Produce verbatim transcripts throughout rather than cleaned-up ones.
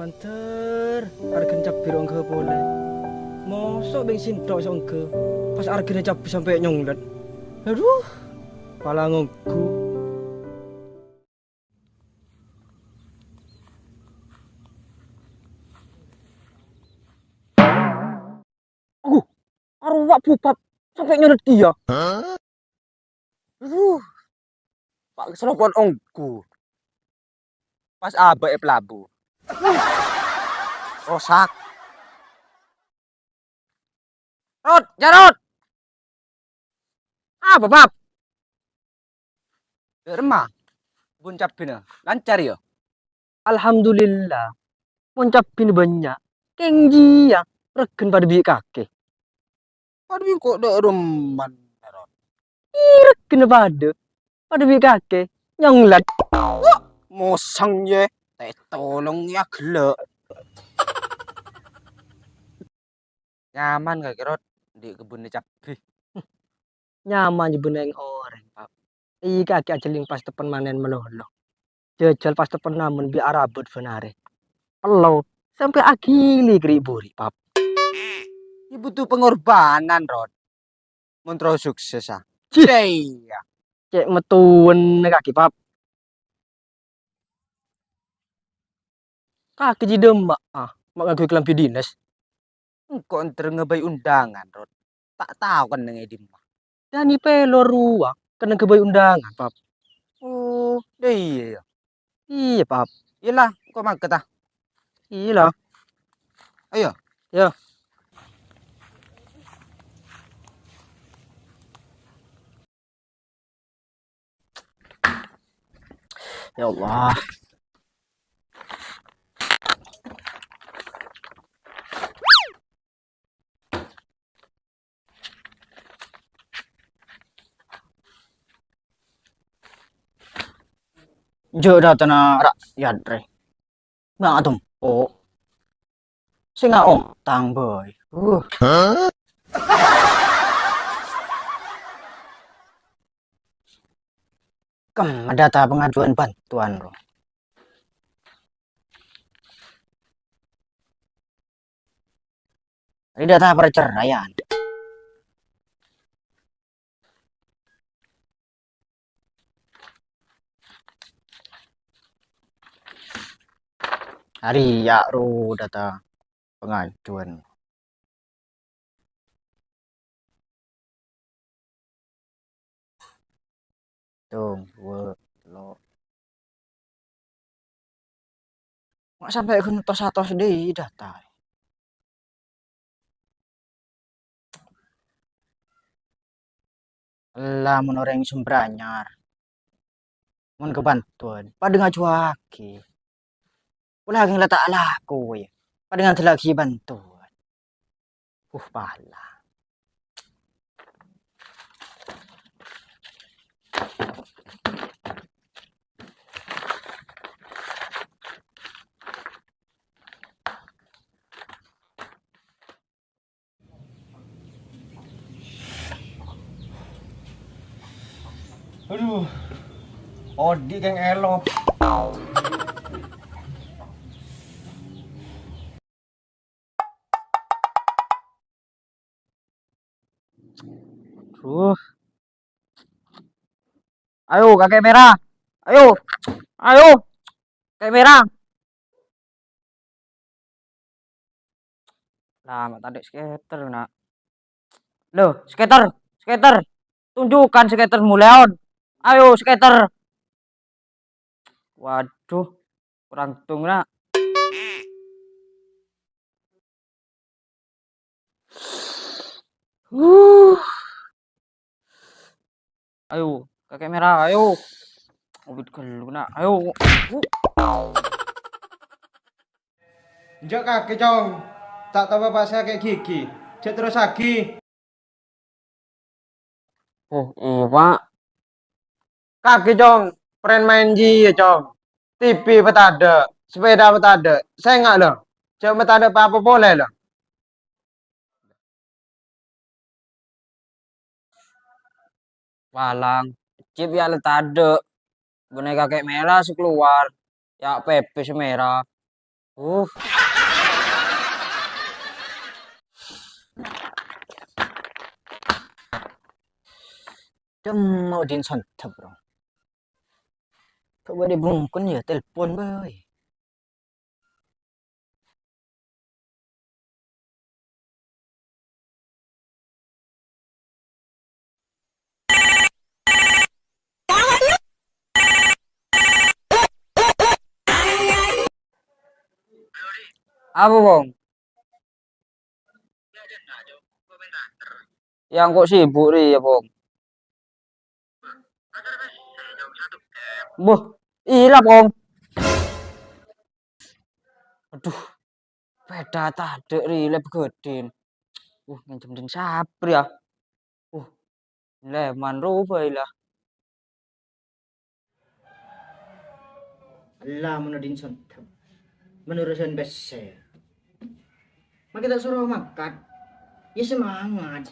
Mandhâr, arghâna cabbhi ro' ongghâ polè. Mosok beng sènthok sè ongghâ, pas arghâna cabbhi sampè' nyonglet. Adhu, pala ngongghu. Aduh, arowa' bubab sampè' nyonglet kèya. Adhu, pa' kaserrowan ongghu. Pas abâ' è pelabu. Rosak. Rot, Jarot! Apa, Bab? Dâ' remma, bun cabbhina lancar, ya? Alhamdulillah, mon cabbhina bânnya', kèng jiyâ règhâna padâ bi' kakè. Padâ bi' engko' dâ' remma, Rot. Iyâ, règhâna padâ. Padâ bi' kakè nyonglet. Wah, mosang, yè. Ta' ètolong, yâ, ghellâ'. Nyaman kakè, Rot, andi' kebbunna cabbhi. Nyaman jâ bân orèng, Pap. Iyâ, kakè ajhâlling pas teppen manèn malolo. Jhâjhâl pas teppen namen bi' arabât bân arè. Pello, sampè' aghili kri'-buri', Pap. Yâ butuh pengorbanan, Rot. Mon terro sukses, ah. Cih. Iyâ. Cè' mettowan kakè, Pap. Kakè jiyâ dâ' emma', ah, ma' ngangghuy kalambhi dinas. Engko' entar ngabây undangan, Rot. Ta' tao kennengnga è dimma. Dhâni pèlo rowa kennengnga ghâbây undangan, Pap. Oh, dâ' iyâ, yâ? Iyâ, Pap. Iyâ la, engko' mangkat, ah. Iyâ la. Ayo. Yâ. Ya Allah. Jhâ' dâtana ra'yat rè. Ma' atompo'. Sè ngaotang bhâi. Uh. Kemma data pengajuan bantuan, ro. Ini data perceraian. Arèya' ro data pengajuan. Tong, dua, lo. Ma' sampè' ghun tos-atos dâi data. Ella mon orèng Sumber Anyar. Mon kabantuan, padâ ngajuwâghi. Pola ghing la ta' alako, yâ. Padâ ngandellaghi bantuan. Uh, pala. Adhu, odi' kèng èlop. Duh. Ayo, kakè mèra. Ayo. Ayo. Kakè mèra. Lah, ma' tadâ' skater, na'. Loh, skater, skater. Tunjukkan skatermu, Leon. Ayo, skater. Waduh, kurang tung, na'. Huh. Ayo, kakè mèra, ayo. Ubit ghâllu, na'. Ayo. Enjâ' kakè, Cong. Ta' tao bâpa' sè sakè' ghighi. Jhâ' terrossaghi. Oh, iyâ, Pa'. Kakè, Cong. Pren maèn jiyâ, Cong. T V patadâ', sepeda patadâ'. Sènga', lo. Jhâ' matadâ' pa-apa polè, lo. Walang, cep ya' la tadâ'. Bânnè kakè mèra sè kalowar, ya' pèpè sè mèra. Uh. Dâmma Udin sondhep, bro. Kok bâdâ bungkona ya, telpon bhâi. Apa, Pong? Yang kok sibuk ri ya, Pong? Boh, ila, Pong. Aduh, sepeda tadâ' ri lep gedin. Uh, nginjem din saper ya. Uh, leman roba ila. Ella mon Udin sondhep. Mon urusan pèssè. Make ta' soro mangkat. Ya semangat.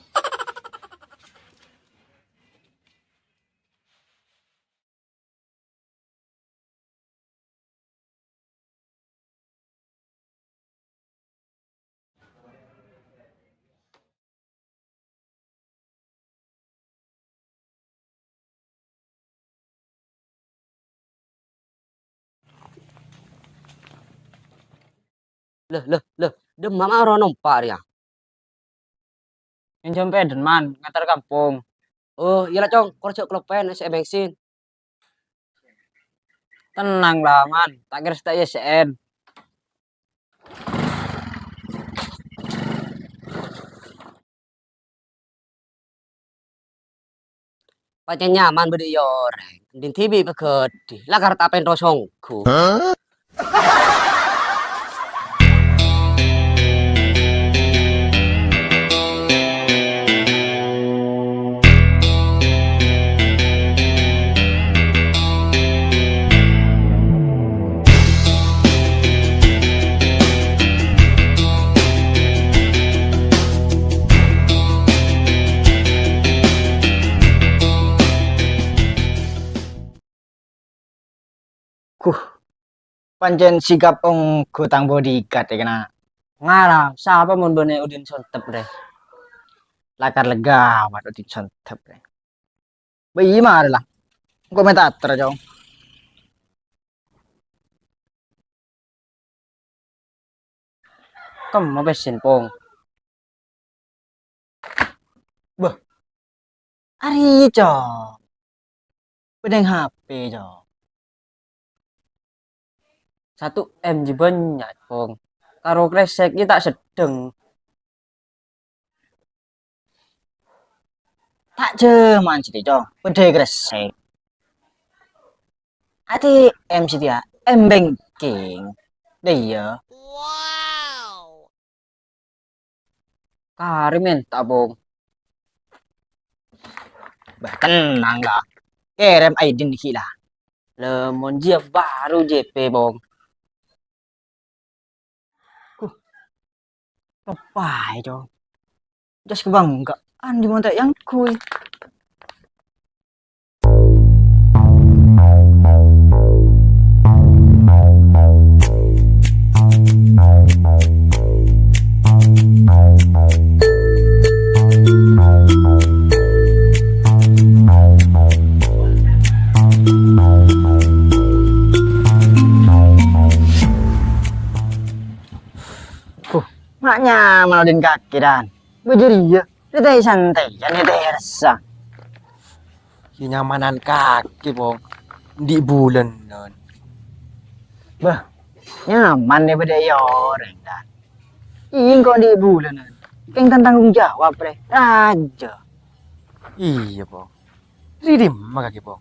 Lè, lè, lè, dâmma ma' ro nompa' rèya? Ngènjhâm pèdhân, Man, nganter kampong. Oh, iyâ la, Cong, kor jhâ' kaloppaèn, S M bensin. Tenang la, Man, ta' kèra sè ta' iyâ S M. Pancèn nyaman bâdâ è orèng, din dhibi' pagâdhi, lakar ta' pènto songgu. Huh, pancèn sikap ongghu tang bodyguard, yâ, kèna. Ngara, sapa mon bânnè Udin sondhep, rè? Lakar la ghâbây Udin sondhep, rè. Bâi, marè la. Engko' mè' ta' ater, Cong. Kemma pèssèna, Pong. Bâh. Arèya, Cong. Bâdâ H P, Cong. Satu M jiyâ bânnya', Pong. Karo krèsèk ghi' ta' seddheng. Ta' jhâman satèya, Cong, bâdâ è krèsèk. A T M satèya, M banking. Dâ' iyâ. Karè mènta, Pong. Bâh, tenang, la. Kèrèm I D-na ghi', la. Lè, mon jiyâ bhuru J P, Pong. Huh. Apa aja, Cong? Jas kebanggaan di mata yang kui. Huh, ma' nyaman Udin kakè, Dan. Bâjâriyâ, rè ta' santèyan, rè ta' rassa. Yâ nyamanan kakè, Pong. Andi' bulânan. Bâh, nyaman rè bâdâ è orèng, Dan. Iyâ, engko' andi' bulânan. Kèng tang-tanggung jawab, rè. Rajâ. Iyâ, Pong. Dâri dimma kakè, Pong?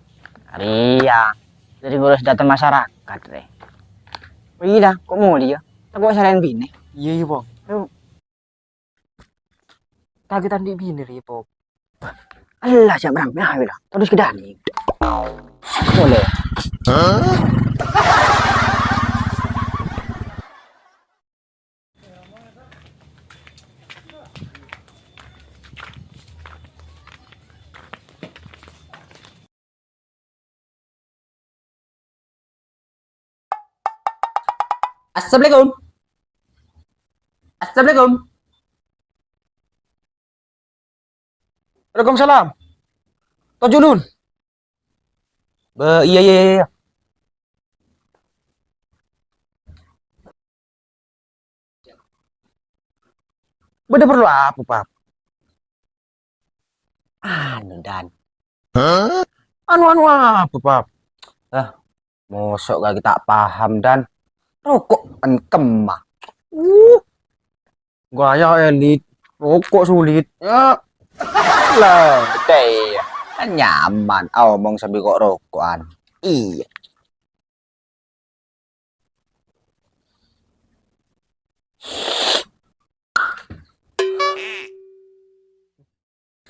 Rèya, dâri ngurus data masyarakat, rè. Oh iyâ, ko' molè, yâ. Tako' sarèn binè. Iyâ, iyâ, Pong. Ayo. Kakè ta' andi' binè, rè, Pong. Allah, siap, Bram. Ya, ayo, lah. Terus kita nih. Boleh. Assalamualaikum. Assalamualaikum. Waalaikumsalam. Toju' nun. Bâ, iyâ, iyâ, iyâ. Bâdâ parlo apa, Pap? Anu, Dan. Anu, anu apa, Pap? Ah, mosok kakè ta' paham, Dan. Roko' èn kemma. Uh, gaya elit, roko' sulit. Ya. Lah, deh. Kan nyaman, omong sambi ko' roko'an. Iyâ.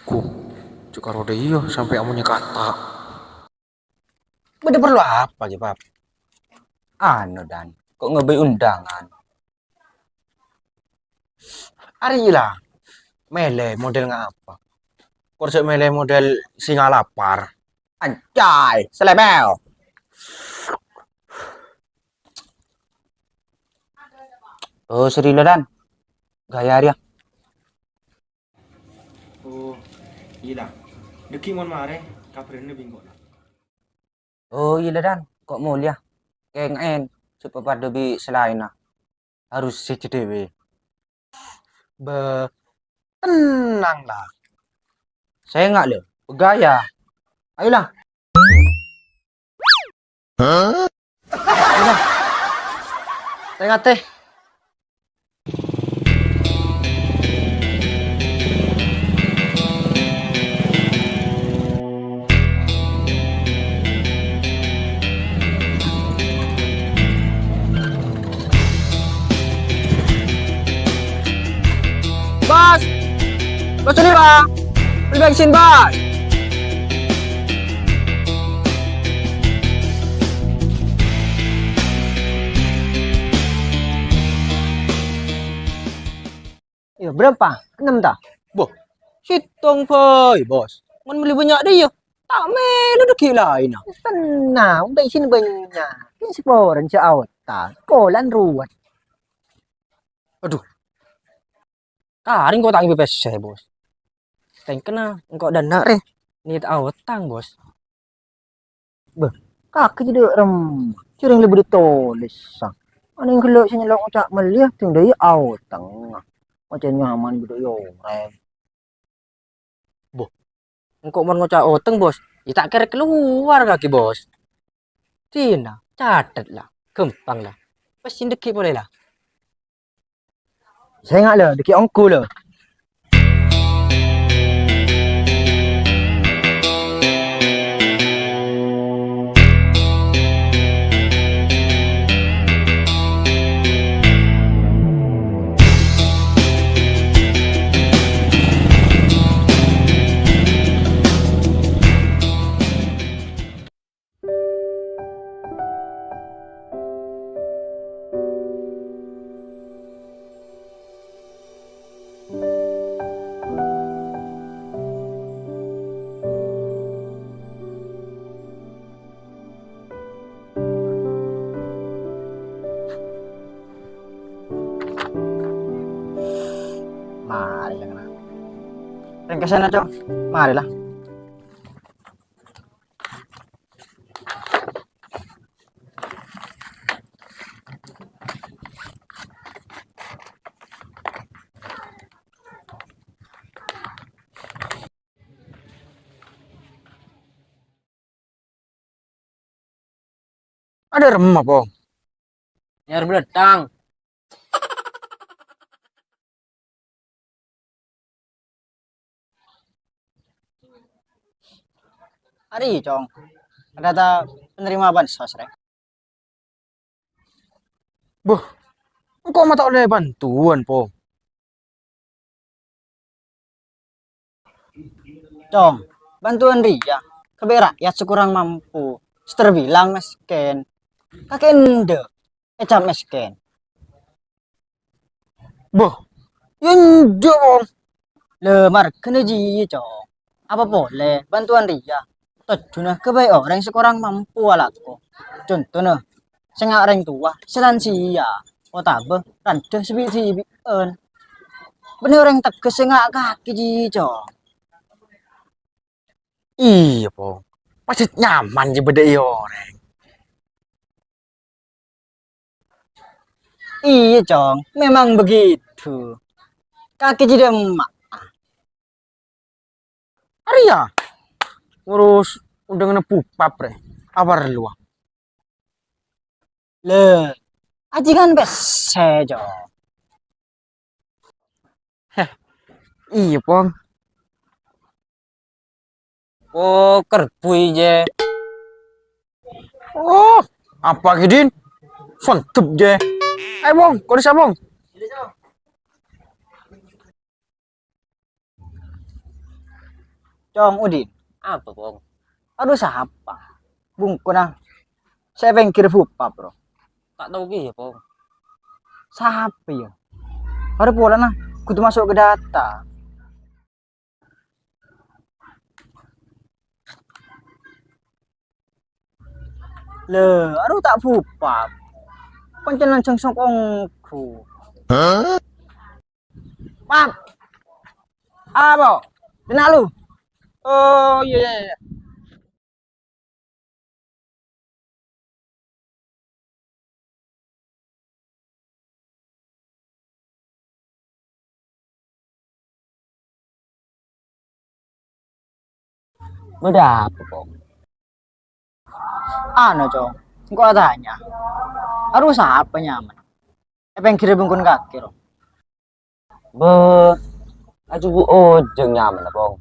Ku, cè' karo dâ' iyâ sampè' amonya kata. Bâdâ parlo apa, ghi, Pap? Anu, Dan, ko' ngabâi undangan? Arèya la, mèlè model ngapa? Kor jhâ' mèlè model singa lapar. Anjay, selebel. Oh, Sri Ledan. Gaya arèya. Oh, iyâ la. Dâgghi' mon marè, kabhârâna bi' engko' la. Oh, iyâ la, Dan. Ko' molèya. Kèngèn, sè papadâ bi' salaènna. Harus sèjjhâ dhâbui. Bâ, tenang la. Sènga' la, pegghâ ya. Ayo la. Ayo la. Sènga' tè. Bos! Bos, sini, Bos! Beli bensin, Bos! Iya, berapa? Enam ta? Boh, sèttong bhâi, Bos. Mon mellè bânnya' dâ' iyâ, ta' mèlo dâgghi' laènna. Tenang, bensin bânnya'. Kèng saporana sè aotang. Kolan ruwet. Aduh. Karèng ko' ta' ngibâ pèssè, Bos. Tèngkana engko' dâ' enna' rè. Nèyat aotang, Bos. Bâh, kakè jâdiyâ remma, jârèng la bâdâ tolèssa. Anèng ghellâ' sè nyello' ngoca' mellèya, tèng dâ' iyâ aotang. Ngoca' nyaman bâdâ iyâ orèng. Boh, engko' mon ngoca' otang, Bos, iyâ ta' kèra kalowar kakè, Bos. Dina, catet la, ghâmpang la. Pas sè dâgghi' polè la. Sènga' la, dâgghi' ongghu la. Marè la, kèna. Rèng ka sana, Cong. Marè la. Adâ' remma, Pong? Nyar belettang. Arèya, Cong. Data penerima bansos, rè. Boh, engko' ma' ta' ollè bantuan, Pong? Cong, bantuan rèya kabây ra'yat sè korang mampu, sè terbilang mèskèn. Kakè endâ' ècap mèskèn. Boh, iyâ enjâ', Pong. La, marghâna jiyâ, Cong. Apa polè bantuan rèya tojjhuna kabây orèng sè korang mampu alako. Contona, sènga' orèng towa sè lansia. Kota bâ, randhâ sibi'-sibi'ân. Bânnè orèng tegghes sè nga' kakè, Cong. Iyâ, Pong. Pajhât nyaman jiyâ bâdâ è orèng. Iyâ, Cong. Memang begitu. Kakè jiyâ emma'. Arèya ngurus ondhânganna Bupap, rè. Aparlowa? Lè, ajiyângan pèssè, Cong. Heh, iyâ, Pong. Oh, kerbui, jè. Oh, apa ghi, Din? Sontep, jè. Ayo, Pong, kau bisa, Pong. Cong Udin. Apa, Pong? Adu sapa? Bungkona. Sè pèngghir Bupap, Bro. Ta' tao kèya, Pong. Sapa, yâ? Arè polana kodhu maso' ka data. Lè, adu ta' Bupap. Pancèn lanjhâng songkongku. Pap. Apa? Kènè' lu. Oh, iyâ, iyâ, iyâ. Bâdâ apa, Pong? Anu, Cong, engko' atanya. Adu sapa nyamana? È pèngghirra bungkona kakè, ro. Bâ, ajhubu' Ojang nyamana, Pong.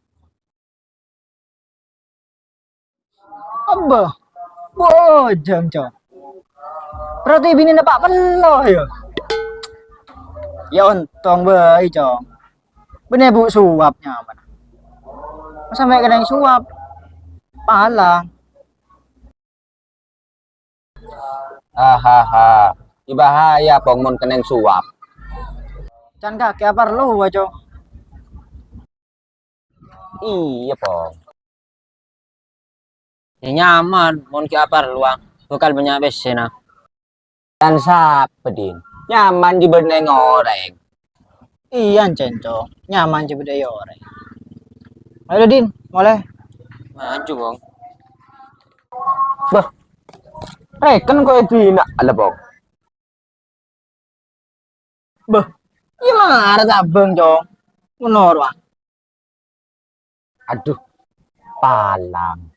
Abbâ, Bu Ojang, Cong. Berarti binèna Pa' Pello, yâ? Yâ, ontong bhâi, Cong. Bânnè Bu Suwab nyamana. Masa mè' kennèng Suwab? Palang. Hahaha. È bahaya, Pong, mon kennèng Suwab. Can kakè aparlo, Cong. Iyâ, Pong. Yâ nyaman, mon ghi' aparlowa, bhâkal bânnya' pèssèna. Can sapa, Din? Nyaman jiyâ bâdâ è orèng. Iyâ, encèn, Cong. Nyaman jiyâ bâdâ è orèng. Ayo, Din, molè. Maju, Pong. Bâh, rèken kok è dinna', la, Pong? Bâh, iyâ mara tabâng, Cong. Menor, Bang. Aduh, palang.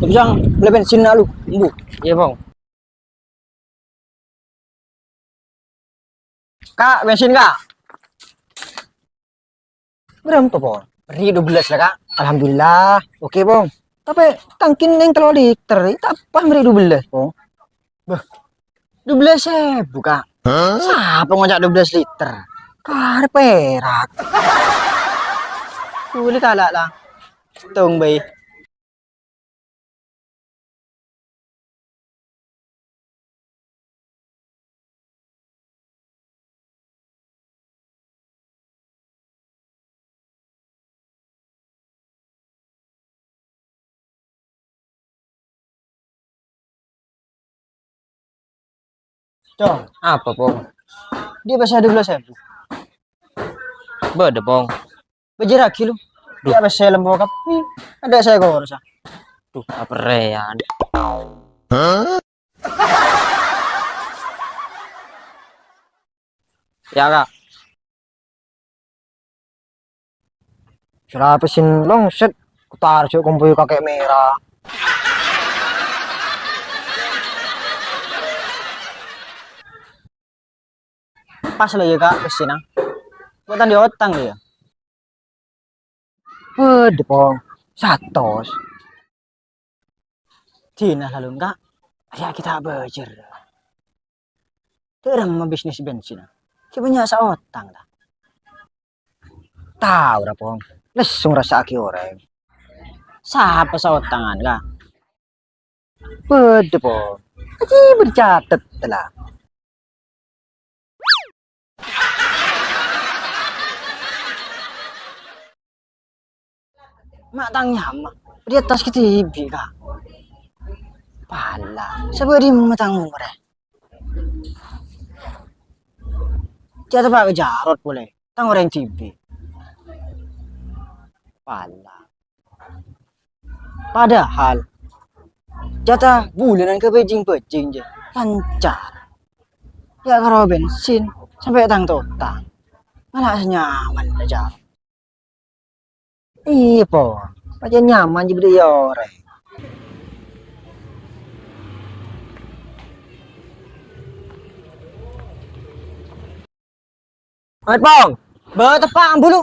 Bujang, beli bensin nak lu. Embu. Iyâ, Pong. Kak, bensin, Kak. Berapa tuh, Pong? Beri dua belas lah, Kak. Alhamdulillah. Oke, Pong. Tapè tangkèna tello liter, tapè beri dua belas, Pong. Bâh, dua belas èbu, Kak. Sapa ngoca' dua belas liter? Karè pèrak. Kulâ kala' la. Tong bhâi. Cong. Apa, Pong? Dia pèssè dua belas èbu. Bâdâ, Pong. Bâjârraghi, lu. Duh. Dia pèssè lembo kabbhi. Adâ' sè korosa. Duh, kaperreyan. Yâ, Kak. Sè la pèssèna longset, kotar jhâ' kompoy kakè mèra. Pas la, yâ, Kak, pèssèna. Kok ta' andi' otang, yâ? Bâdâ, Pong. Satos. Dina lalung, Kak. Arèya ghi' ta' bâjâr. Dâ'remma bisnis bensin. Ghi' bânnya' saotang, ta? Tao ra, Pong. Lessong rassa'aghi orèng. Sapa saotangan, Kak? Bâdâ, Pong. Aji bercatet, la. Ma' tang nyama, di attas kedibi', Kak. Pala, sabâ dimma tang orèng? Jhâ' teppa' ka Jarot polè, tang orèng dhibi'. Pala. Padahal, jhâ' ta' bulânan ka bhâjing-bhâjing jâ, lancar. Yâ' karo bensin, sampè' tang-totang. Mala sè nyaman, jâ. Iyâ, Pong. Pajhât nyaman jâ bâdâ è orèng. Mat, Pong. Bâ, teppa' ambu lu.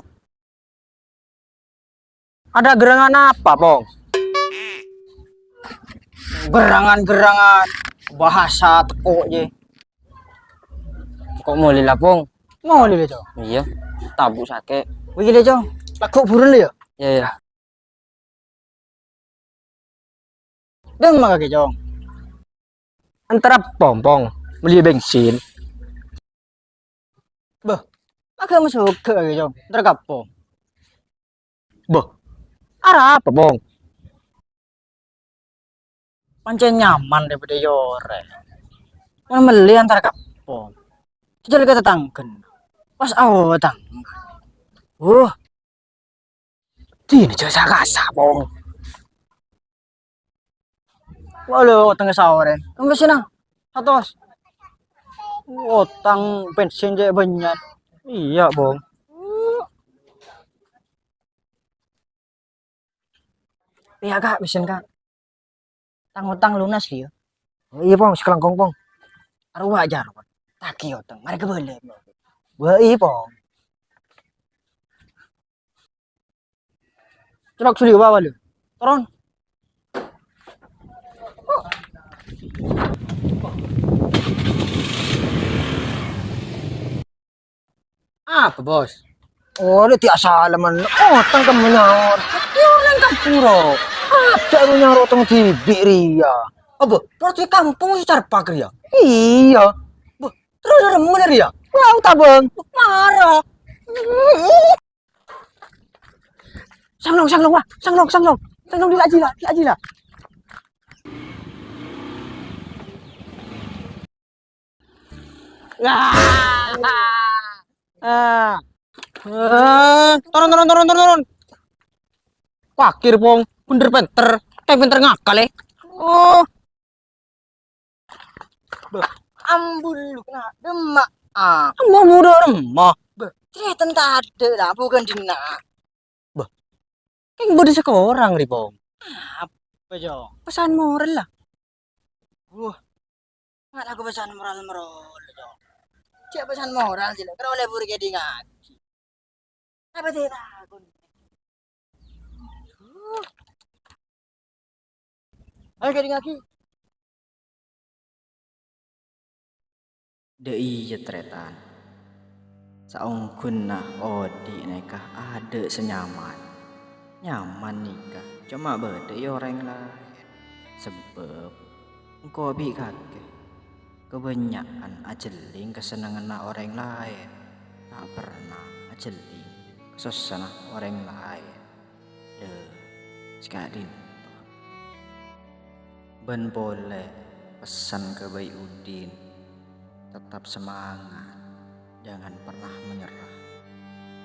Ada gerangan apa, Pong? Gerangan-gerangan. Bahasa teko' jâ. Kok molè la, Pong? Molè la, Cong. Iyâ, tabu' sakè'. Wih, la, Cong. Lagghu' buru la, yâ? Iyâ, iyâ. Dimma kakè, Cong? Entar ka pom, Pong. Mellè bensin. Bâh, agak masoga kakè, Cong. Entar ka pom. Bâh, arapa, Pong? Pancèn nyaman dârâdâ è orèng. Mon mellè entar ka pom. Jhâjhâl ka tatangghâna. Pas aotang. Wah. Dinah jhâ' sa-kasa, Pong. Wah, lo, otangnga saorèn. Kemma sèna? Satos. Otang bensin cè' bânnya'. Iyâ, Pong. Iyâ, Kak, pèssèna, Kak. Tang-otang lunas, yâ. Iyâ, Pong, sakalangkong, Pong. Arowa, Jar. Tagi otang, marè kabâlâ. Wah, iyâ, Pong. Colok suli, wa, wa, lu. Turun. Apa, Bos? Oh, ini tiap salaman. Oh, tang kamu nyaor. Yo, nang kampung, ro. Ada lu nyaor otang dhibi' rèya. Apa? Terus di kampung si carpak rèya? Iya. Bos, terus ada mana rèya? Wah, tabang. Marah. Sanglong, sanglong, wah. Sanglong, sanglong. Sanglong, dila, dila, dila, dila. Ah. Ah. Eh, turun, turun, turun, turun, turun. Pakir, Pong. Bener pènter. Kayak pènter ngakal, eh. Oh. Beh, ambul lu kena demak. Ah. Ambul muda remah. Beh, cerita tadi lah, bukan dina. Beh, kayak bodi sekorang, ri, Pong. Apa, Jo? Pesan moral lah. Wah, Nggak lagu pesan moral-moral, Cok. Cek pesan moral sih, lo. Kalau lebur ke dingaji. Apa sih lagu? Ayo ke dingaji. Dâ' iyâ, tarètan. Saongghuna odi' nèka adâ' sè nyaman. Nyaman nèka coma bâdâ è orèng laèn. Sabâb engko' bi' kakè kabânnya'an ajhelling kasennengnganna orèng laèn, ta' perna ajhelling kasossana orèng laèn. Lè, saka'dinto. Bân polè pessen ka Bai Udin, tetap semangat, jangan pernah menyerah.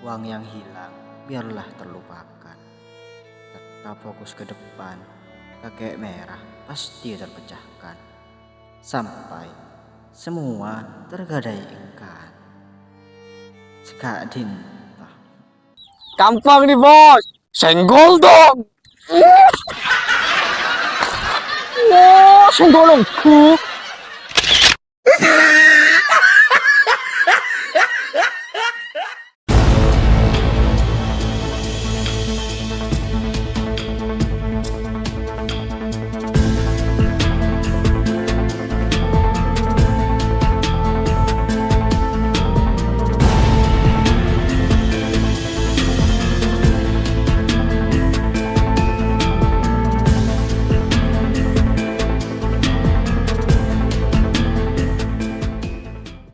Uang yang hilang, biarlah terlupakan. Tetap fokus ke depan, kakek merah pasti terpecahkan. Sampai semua tergadaikan. Saka'dinto. Gampang nih, Bos. Senggol dong. Oh, senggol dong.